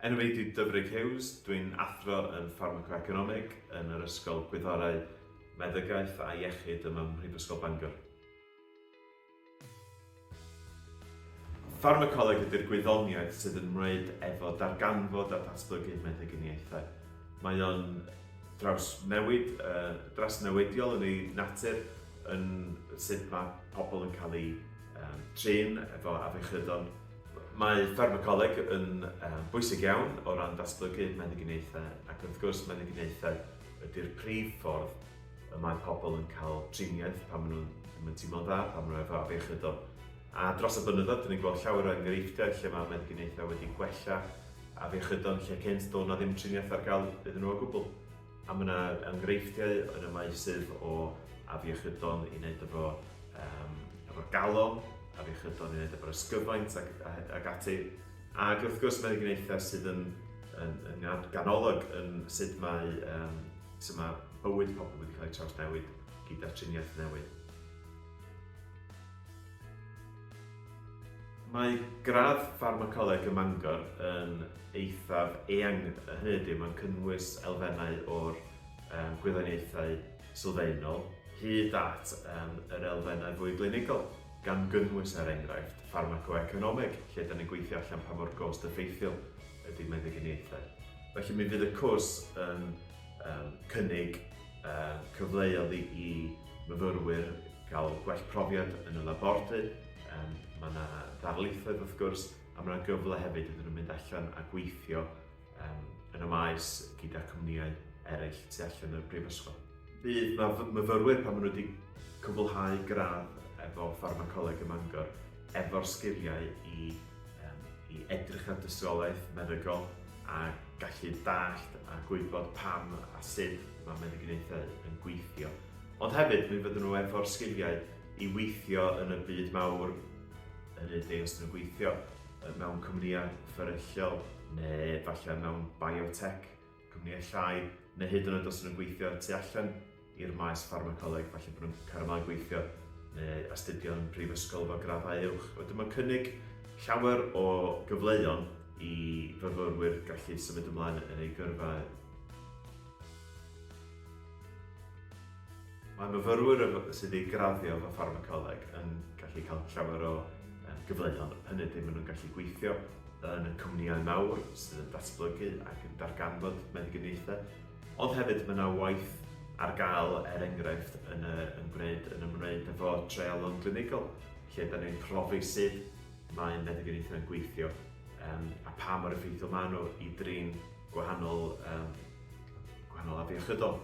Enw fi ydy Dyfrig Hughes, dwi'n athro yn Ffarmacoeconomeg yn yr Ysgol Gwyddorau Meddygaeth a Iechyd yma ym Mhrifysgol Bangor. Ffarmacoleg ydy'r gwyddoniaeth sydd yn ymwneud efo darganfod a datblygu meddyginiaethau. Mae o'n drawsnewid, uh, drasnewidiol yn ei natur yn sut mae pobl yn cael eu um, trin efo afiechydon. Mae ffarmacoleg yn um, bwysig iawn o ran datblygu meddyginiaethau ac wrth gwrs meddyginiaethau ydy'r prif ffordd y mae pobl yn cael triniaeth pan maen nhw'n ddim yn teimlo'n dda, pan maen nhw efo afiechydon. A dros y blynyddoedd, dyn ni'n gweld llawer o enghreifftiau lle mae meddyginiaethau wedi gwella afiechydon lle cynt doedd 'na ddim triniaeth ar gael iddyn nhw o gwbl. A mae yna enghreifftiau yn y maesydd o afiechydon i wneud efo, um, efo'r galon, afiechydon i wneud efo'r ysgyfaint ac, ac ati. Ac wrth gwrs meddyginiaethau sydd yn, yn, yn ganolog yn sut mae, um, sut mae bywyd pobl wedi cael ei trawsnewid gyda triniaeth newydd. Mae gradd Ffarmacoleg ym Mangor yn eithaf eang, hynny ydy, mae'n cynnwys elfennau o'r um, gwyddoniaethau sylfaenol hyd at um, yr elfennau fwy glinigol, gan gynnwys er enghraifft ffarmacoeconomeg, lle da ni'n gweithio allan pa mor gost effeithiol ydy meddyginiaethau. Felly mi fydd y cwrs yn um, cynnig uh, cyfleoedd i, i myfyrwyr gael gwell profiad yn y labordy, um, mae yna ddarlithoedd wrth gwrs, a mae yna gyfle hefyd iddyn nhw mynd allan a gweithio um, yn y maes gyda cwmnïau eraill tu allan o'r brifysgol. Bydd mae myfyrwyr pan maen nhw wedi cwblhau gradd efo ffarmacoleg ym Mangor efo'r sgiliau i, um, i edrych ar dystiolaeth meddygol a gallu dallt a gwybod pam a sut mae meddyginiaethau yn gweithio. Ond hefyd, mi fydden nhw efo'r sgiliau i weithio yn y byd mawr, hynny ydy, os dyn nhw'n gweithio mewn cwmnïau fferyllol neu falle mewn biotech, cwmnïau llai, neu hyd yn oed os dyn nhw'n gweithio tu allan i'r maes ffarmacoleg, falle bod nhw'n cario ymlaen gweithio neu astudio yn prifysgol efo graddau uwch. Wedyn mae'n cynnig llawer o gyfleoedd i fyfyrwyr gallu symud ymlaen yn eu gyrfa. Mae myfyrwyr sydd wedi graddio efo ffarmacoleg yn gallu cael llawer o gyfleoedd, hynny ydy maen nhw'n gallu gweithio yn y cwmnïau mawr sydd yn datblygu ac yn darganfod meddyginiaethau, ond hefyd mae yna waith ar gael er enghraifft yn, y, yn gwneud yn ymwneud efo treialon glinigol, lle da ni'n profi sut mae meddyginiaethau yn gweithio um, a pa mor effeithiol maen nhw i drin gwahanol, um, gwahanol afiechydon.